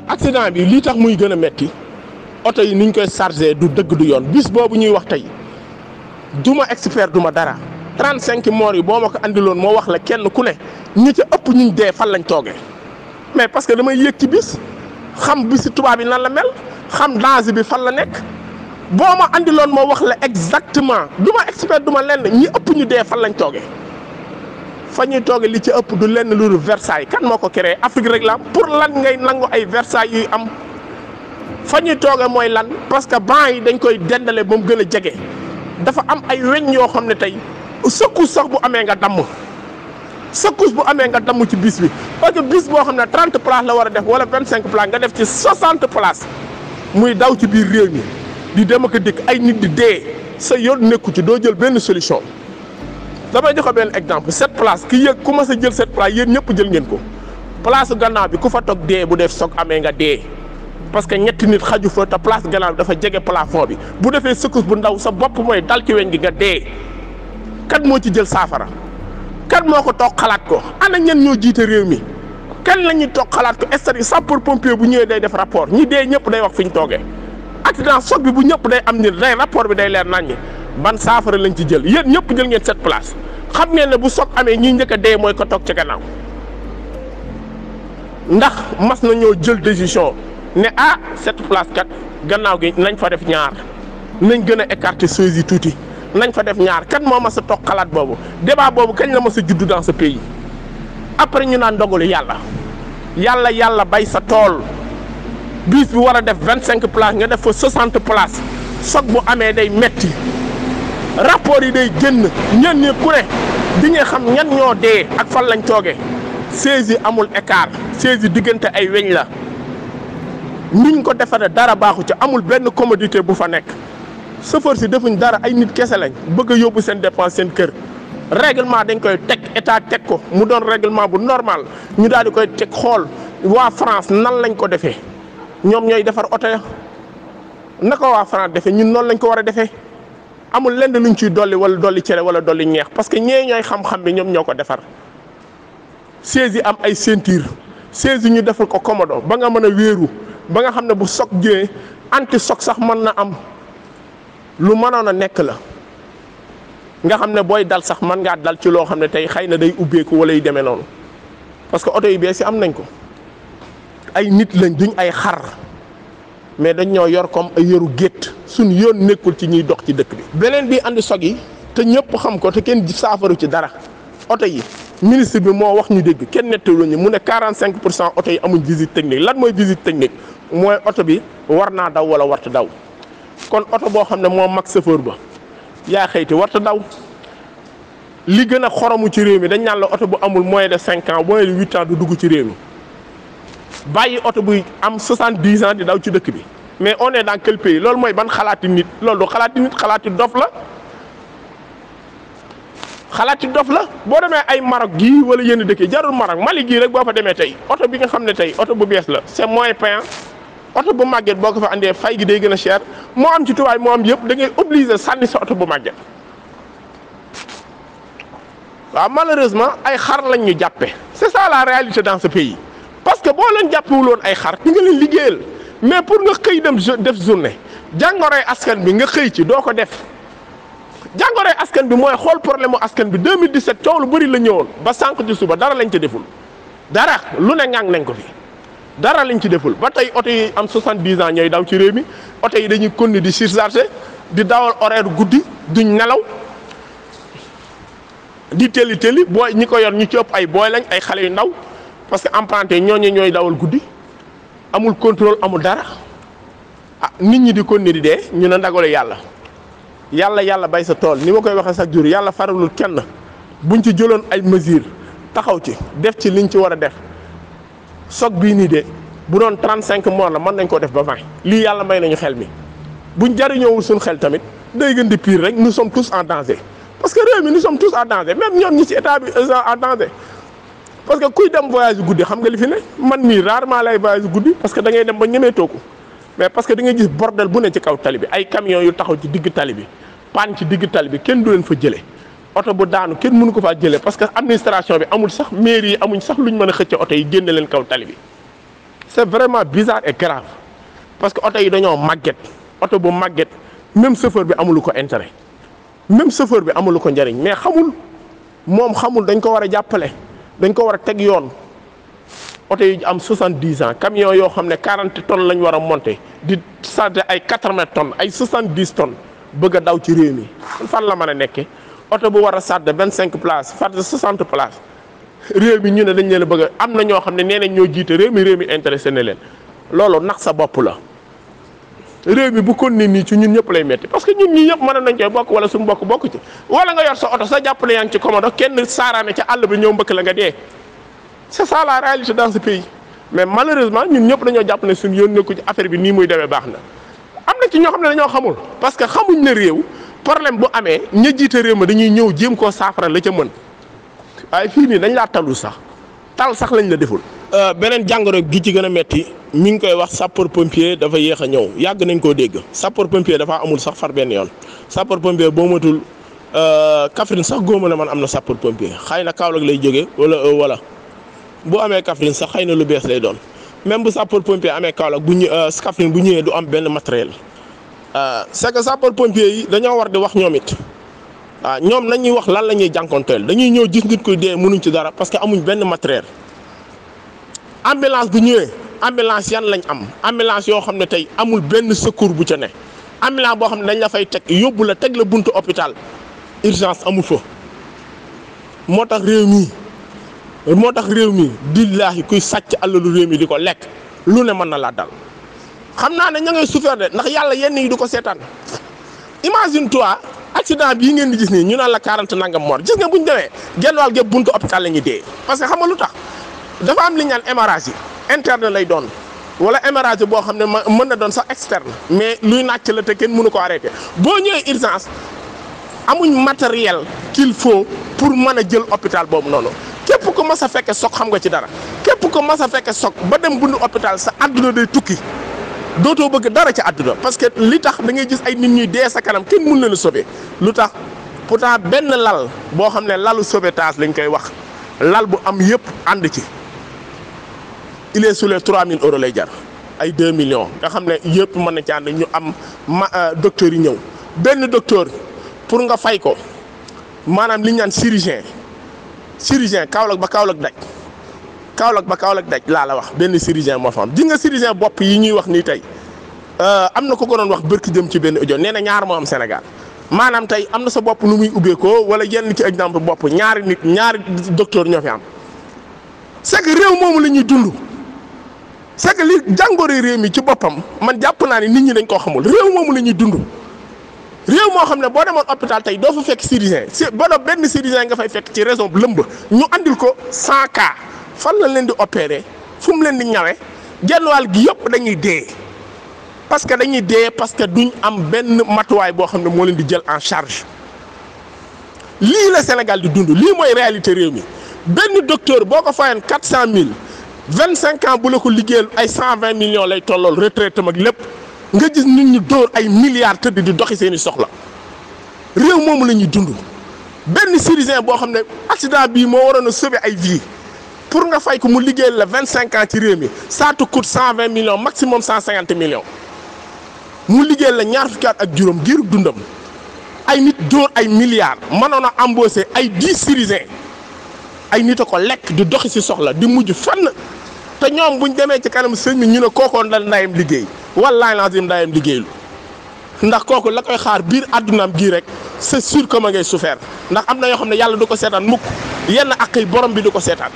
accident bi lii tax muy gën a metti oto yi niñ koy chargé du dëgg du yoon bis boobu ñuy wax tey duma expert duma dara 35 morts yi boo ma ko andiloon moo wax la kenn ku ne ñi ca ëpp ñu dee fan lañ toogee mais parce que damay yëg ci bis xam bisi tubaab yi nan la mel xam danger bi fan la nekk boo ma andiloon moo wax la exactement duma expert duma lenn ñi ëpp ñu dee fan lañ toogee fa ñuy toogee li ci ëpp du lenn lu Versailles kan moo ko créé Afrique rek la pour lan ngay nangu ay Versailles yuy am fa ñuy toogee mooy lan parce que banc yi dañ koy dendale ba mu gën a jege dafa am ay weñ yoo xam ne tey secousse sax bu amee nga damm secousse bu amee nga damm ci bis bi parce que bis boo xam ne 30 places la war a def wala 25 places nga def ci 60 places muy daw ci biir réew mi di dem ak dikk ay nit di dee sa yoon nekku ci doo jël benn solution. damay joxe benn exemple 7 places ki yëg ku ma sa jël 7 places yéen ñëpp jël ngeen ko place gannaaw bi ku fa toog dee bu def soog amee nga dee parce que ñetti nit xaju fa te place gannaaw bi dafa jege plafond bi bu defee secousse bu ndaw sa bopp mooy dal ci weñ gi nga dee. kan moo ci jël saafara kan moo ko toog xalaat ko ana ñen ñoo jiite réew mi kan la ñuy toog xalaat ko c'est-à-dire sapeur pompier bu ñëwee day def rapport ñi dee ñëpp day wax fi ñu toogee accident choc bi bu ñëpp day am ni day rapport bi day leer naññi ban saafara lañ ci jël yéen ñëpp jël ngeen 7 places xam ngeen ne bu choc amee ñi njëkk a dee mooy ko toog ci gannaaw ndax mas na ñoo jël décision ne 7 places kat gannaaw gi nañ fa def ñaar nañ gën a écarter choses yi tuuti. nañ fa def ñaar kan moo mas a toog xalaat boobu débat boobu kañ la mas a juddu dans ce pays après ñu naan ndogalu yàlla bay sa tool bis bi war a def 25 places nga def fa 60 places soog bu amee day metti rapport yi day génn ñen ñi ku ne di nga xam ñan ñoo dee ak fan lañ toogee saisi amul écart saisi diggante ay weñ la niñ ko defaree dara baaxu ci amul benn commodité bu fa nekk. chauffeur si defuñ dara ay nit kese lañ bëgg a yóbbu seen dépense seen kër règlement dañ koy teg état teg ko mu doon règlement bu normal ñu daal di koy teg xool waa France nan lañ ko defee ñoom ñooy defar oto ya naka waa France defee ñun noonu lañ ko war a defee amul lenn luñ ciy dolli wala dolli cere wala dolli ñeex parce que ñee ñooy xam-xam bi ñoom ñoo ko defar siège yi am ay ceinture siège yi ñu defal ko commodo ba nga mën a wéeru ba nga xam ne bu choc jëlee anti choc sax mën na am. lu mënoon a nekk la nga xam ne booy dal sax mën ngaa dal ci loo xam ne tey xëy na day ubbeeku wala yu demee noonu parce que oto yu bees yi am nañ ko ay nit lañ duñ ay xar mais dañ ñoo yor comme ay yoru gétt suñ yoon nekkul ci ñuy dox ci dëkk bi. beneen bi andi sog yi te ñëpp xam ko te kenn saafaru ci dara oto yi ministre bi moo wax ñu dégg kenn nettalu ñu mu ne 45% oto yi amuñ visite technique lan mooy visite technique mooy oto bi war naa daw wala warta daw. kon oto boo xam ne moo mag chauffeur ba yaa xëyti warta daw li gën a xoromu ci réew mi dañ naan la oto bu amul moins de 5 ans moins de 8 ans du dugg ci réew mi bàyyi oto buy am 70 ans di daw ci dëkk bi mais on est dans quel pays loolu mooy ban xalaati nit loolu du xalaati nit xalaati dof la boo demee ay Maroc gii wala yenn dëkk yi jarul Maroc Mali gii rek boo fa demee tey oto bi nga xam ne tey oto bu bees la c'est moins payant oto bu màgget boo ko fa andee fay gi day gën a cher moo am ci tubaab moo am yëpp da ngay obligé sànni sa oto bu màgget waaw malheureusement ay xar lañ ñu jàppe c'est ça la réalité dans ce pays parce que boo leen jàppewul woon ay xar di nga leen liggéeyal mais pour nga xëy dem def journée jàngoroy askan bi nga xëy ci doo ko def jàngoroy askan bi mooy xool problème mu askan bi 2017 coow lu bëri la ñëwoon ba sànq ci suba dara lañ ci deful dara lu ne ngang nañ ko fi. dara lañ ci deful ba tey oto yi am 70 ans ñooy daw ci réew mi oto yi dañuy continuer di surcharger di dawal horaire guddi duñ nelaw di tëli booy ñi ko yor ñu ci ëpp ay booy lañ ay xale yu ndaw parce que emprunté ñooy dawal guddi amul contrôle amul dara nit ñi di continuer di dee ñu ne ndagale yàlla bay sa tool ni ma koy waxee chaque jour yàlla faralul kenn buñ ci jëloon ay mesures taxaw ci def ci liñ ci war a def. soog bii nii de bu doon 35 morts la mën nañ koo def ba 20 lii yàlla may nañu xel mi buñ jariñoowul suñu xel tamit day gën di pire rek nous sommes tous en danger parce que réew mi nous sommes tous en danger même ñoom ñi ci état bi en danger parce que kuy dem voyage guddi xam nga li fi ne man mii rarement lay voyage guddi parce que da ngay dem ba ñemee tooku mais parce que da ngay gis bordel bu ne ci kaw tali bi ay camions yu taxaw ci digg tali bi panne ci digg tali bi kenn du leen fa jëlee oto bu daanu kenn mënu ko faa jëlee parce que administration bi amul sax mairie yi amuñ sax luñ mën a xëcc oto yi génne leen kaw tali bi c'est vraiment bizarre et grave parce que oto yi dañoo màgget oto bu màgget même chauffeur bi amulu ko intérêt même chauffeur bi amulu ko njariñ mais xamul moom xamul dañ ko war a jàppale dañ ko war a teg yoon. oto yi am 70 ans camion yoo xam ne 40 tonnes lañ war a monter di charger ay 80 tonnes ay 70 tonnes bëgg a daw ci réew mi fan la mën a nekkee oto bu war a charger 25 places charger 60 places réew mi ñu ne dañ leen a bëgg a am na ñoo xam ne nee nañ ñoo jiite réew mi intéressé na leen loolu nax sa bopp la. réew mi bu kon ne nii ci ñun ñëpp lay metti parce que ñun ñii ñëpp mën nañ koy bokk wala suñu bokk ci wala nga yor sa oto sa jàppale yaa ngi ci commode kenn saaraane ca àll bi ñëw mbëkk la nga dee. C'est ça la réalité dans ce pays mais malheureusement ñun ñëpp dañoo jàpp ne suñu yoon nekku ci affaire bi nii muy demee baax na am na ci ñoo xam ne dañoo xamul parce que xamuñ ne réew problème bu amee ña jiite réew ma dañuy ñëw jéem koo saafara la ca mën waaye fii nii dañ laa talul sax tal sax lañ la deful. beneen jàngoro gi ci gën a metti mi ngi koy wax sapeur pompier dafa yéex a ñëw yàgg nañ koo dégg sapeur pompier dafa amul sax far benn yoon sapeur pompier boo matul Kaffrine sax góoma la man am na sapeur pompier xëy na Kaolack lay jógee wala. bu amee Kaffrine sax xëy na lu bees lay doon même bu sapeur pompier amee Kaolack bu ñu Kaffrine bu ñëwee du am benn matériel c'est que sapeur pompier yi dañoo war di wax ñoom it waaw ñoom nañuy wax lan la ñuy jànkonteel dañuy ñëw gis nit koy dee mënuñ ci dara parce que amuñ benn matériel. ambulance bu ñëwee ambulance yan lañ am ambulance yoo xam ne tey amul benn secours bu ca ne ambulance boo xam ne dañ la fay teg yóbbu la teg la buntu hôpital urgence amul fa moo tax réew mi billaahi kuy sàcc alalu réew mi di ko lekk lu ne mën na laa dal xam naa ne ña ngay souffrir de ndax yàlla yenn yi du ko seetaan imagine toi accident bii ngeen di gis nii ñu naan la 40 nangam mort gis nga bu ñu demee genn wàll gépp buntu hôpital la ñuy dee parce que xam nga lu tax dafa am li ñu naan hémorragie interne lay doon wala hémorragie boo xam ne mën na doon sax externe mais luy nàcc la te kenn mënu ko arrêté boo ñëwee urgence amuñ matériel qu'il faut pour mën a jël hôpital boobu noonu. képp ko mas a fekke soog xam nga ci dara képp ko mas a fekke soog ba dem bundu hôpital sa àdduna day tukki dootoo bëgg dara ci àdduna parce que li tax da ngay gis ay nit ñuy dee sa kanam kenn mën leen a sauver lu tax pourtant benn lal boo xam ne lalu sauvetage lañ koy wax lal bu am yëpp ànd ci il est sur les 3000 euros lay jar ay 2 millions nga xam ne yëpp mën na ci ànd ñu am docteur yi ñëw benn docteur pour nga fay ko maanaam li ñu naan chirurgien Kaolack ba Kaolack daj laa la wax benn chirurgien moo fa am ji nga chirurgien bopp yi ñuy wax nii tey am na ko doon wax bërki jëm ci benn audio nee na ñaar moo am Sénégal maanaam tey am na sa bopp nu muy ubbeekoo wala yenn ci exemple bopp ñaari docteur ñoo fi am c'est que réew moomu la ñuy dund c'est que li jàngoro réew mi ci boppam man jàpp naa ne nit ñi dañ koo xamul réew moomu la ñuy dund. réew moo xam ne boo demoon hôpital tey doo fa fekk chirurgien benn chirurgien nga fay fekk ci raison lëmb ñu andil ko 100 cas fan la leen di opérer fu mu leen di ñawe genn wàll gi yëpp dañuy dee parce que duñ am benn matuwaay boo xam ne moo leen di jël en charge lii la Sénégal di dund lii mooy réalité réew mi benn docteur boo ko fayoon 400000 25 ans bu la ko liggéeyal ay 120 millions lay tollool retraite mag lépp. nga gis nit ñi dóor ay milliards tëdd di doxi seeni soxla réew moomu la ñuy dund benn chirurgien boo xam ne accident bii moo waroon a sauver ay vie pour nga fay ko mu liggéeyal la 25 ans ci réew mi ça te coûte 120 millions maximum 150 millions mu liggéeyal la ñaar fukki at ak juróom giirug dundam ay nit dóor ay milliards mënoon a embaucher ay 10 chirurgiens ay nit a ko lekk di doxi si soxla di mujj fenn te ñoom buñ demee ci kanam sëñ mi ñu ne kookoon la ndayam liggéey wallaahi lazim ndayam liggéeylu ndax kooku la koy xaar biir àddunaam gii rek c'est sûr que ma ngay souffert ndax am na yoo xam ne yàlla du ko seetaan mukk yenn ak borom bi du ko seetaan